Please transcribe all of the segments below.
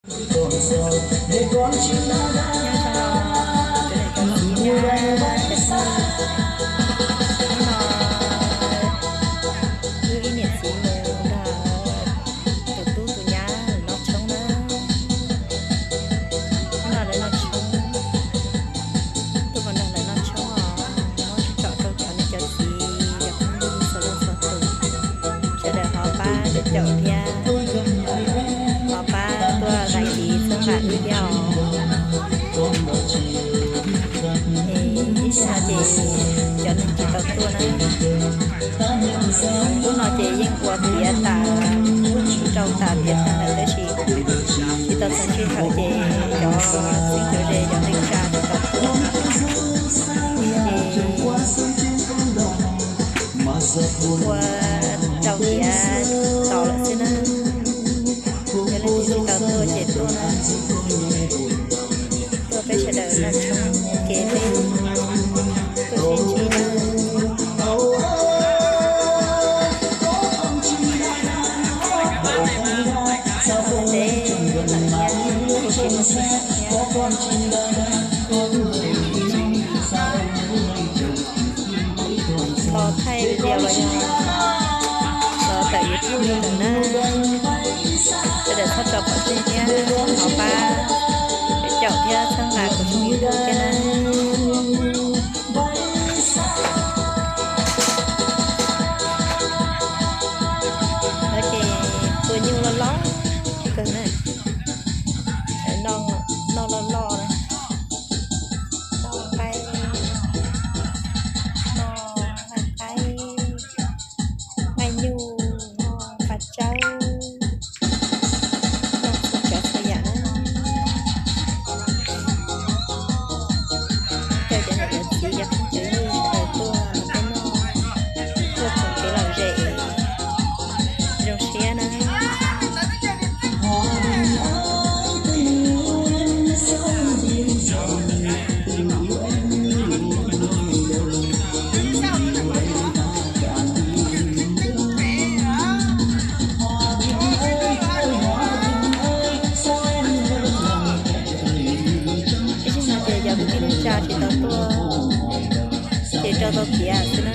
Nyob zoo cov niam cov txiv na, hnub no wb ib niam txiv mus nrog tus tub tus nyab lawv noj tshoob na. Hnub no lawv noj tshoob, tuaj mus nrog lawv noj tshoob os. Muab tsom rau cov niam cov txiv, cov phooj ywg txhua leej txhua tus, sawv daws ho pab caum thiab ho pab tuaj like thiab txhawb nqa wb thiab os. Es ib zaug ces cov neeg tsis tau tuaj na, hnub no ces yeej ua tiav tas, rau tas tiav tas lawm tab sis tsis tau txog sij hawm ces cov txheeb cov ze cov neej tsa tsis tau tuaj. Ces ua rau tiav tos lawm xwb na. Yog leej twg tsis tau tuaj ces tuaj na, tuaj peb sawv daws noj tshoob ua ke peb tuaj sib ntsib na. Teb lawm thiab, kuv tsis muaj txiv thiab. Los thaij video los yog los tawm YouTube li ntawd na, sawv daws txhob tso pov tseg thiab ho pab caum thiab txhawb nqa kuv tshooj YouTube thiab na. Ces tua nyuj loj loj kawg na, noj loj loj na, noj qaib, noj qaib, noj nyuj, noj pas tsawb, noj txhua tsav txhua yam na. Caw cov niam cov txiv cov phooj cov ywg sawv daws tuaj nrog peb noj, tuaj koom kev lom zem, zoo siab na. Ib zaug no ces cov kwv tij neej tsa tsis tau tuaj, ces rau tau tiav xwb na.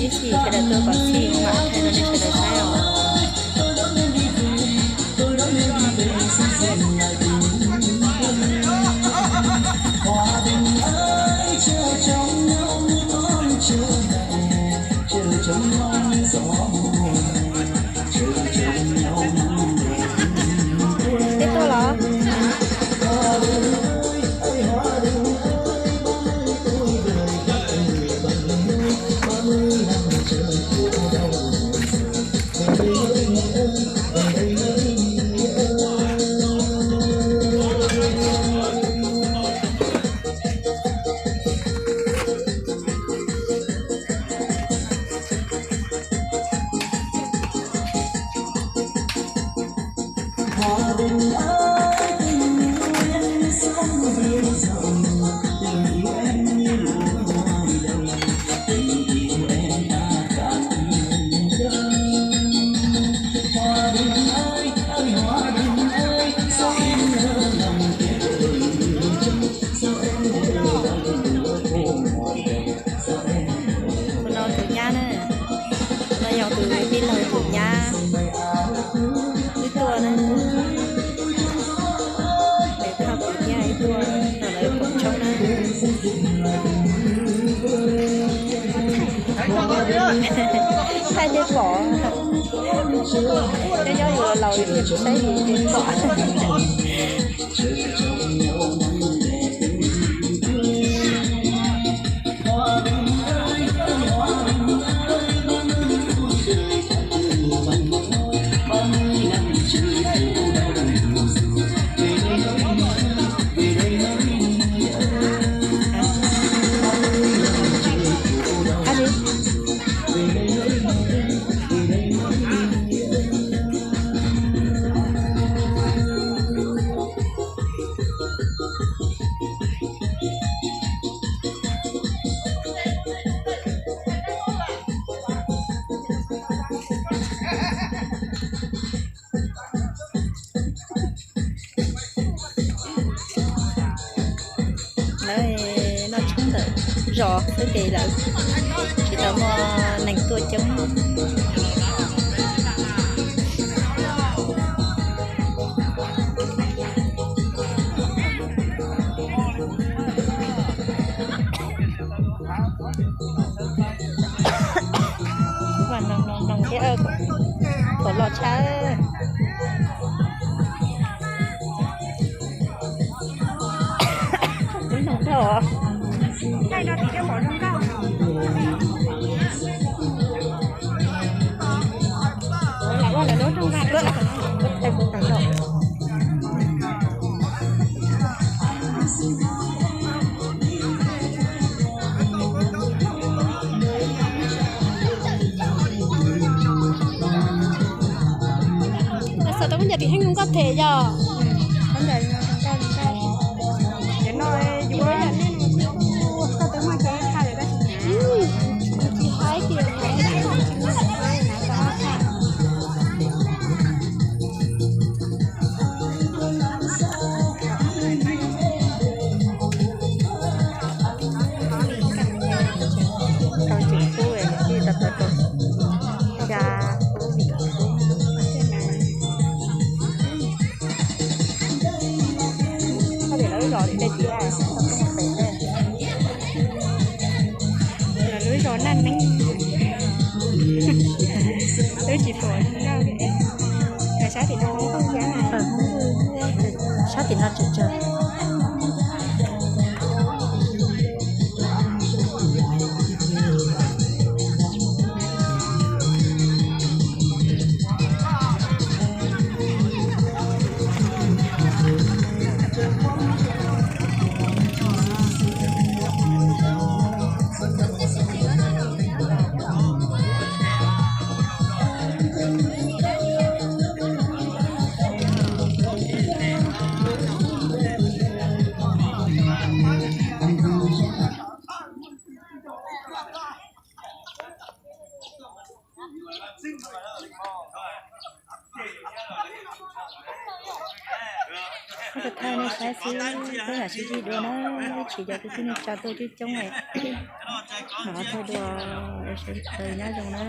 Ib chim sawv daws tuaj kom txhij mam thaij rau nej sawv daws saib os. Peb tuaj los? Tus no tus nyab na, tus no yog tus tij laug tus nyab. Wb tuaj na, lawv thauj kuv thiab wb tuaj nrog lawv koom tshoob na. Thaij tej pom, nyob nyob yus laus yus thiaj tsis saib yus tej pom. Zos xwb ces lawv tsis tau muaj neeg tuaj coob. Mas mloog mloog mloog thiab, thaum los tshaj. Twb mloog dhau os. Xav tau khaub ncaws tim heej nkauj thiab yom. Tau tseem kub li tau tau tau xya kub li. Lawv zos li dej tiag, lawv lub zos Naj Neeb, twb tsis pom zoo nkauj li. Sab tim no Hmoob Vwj thiab, sab tim no tsawg tsawg. Kuv thaij nej saib xwb, peb mam sib ntsib dua na, tsis yog kwv tij neej tsa tuaj coob coob li. Mam thaij dua, sawv daws nyob zoo na.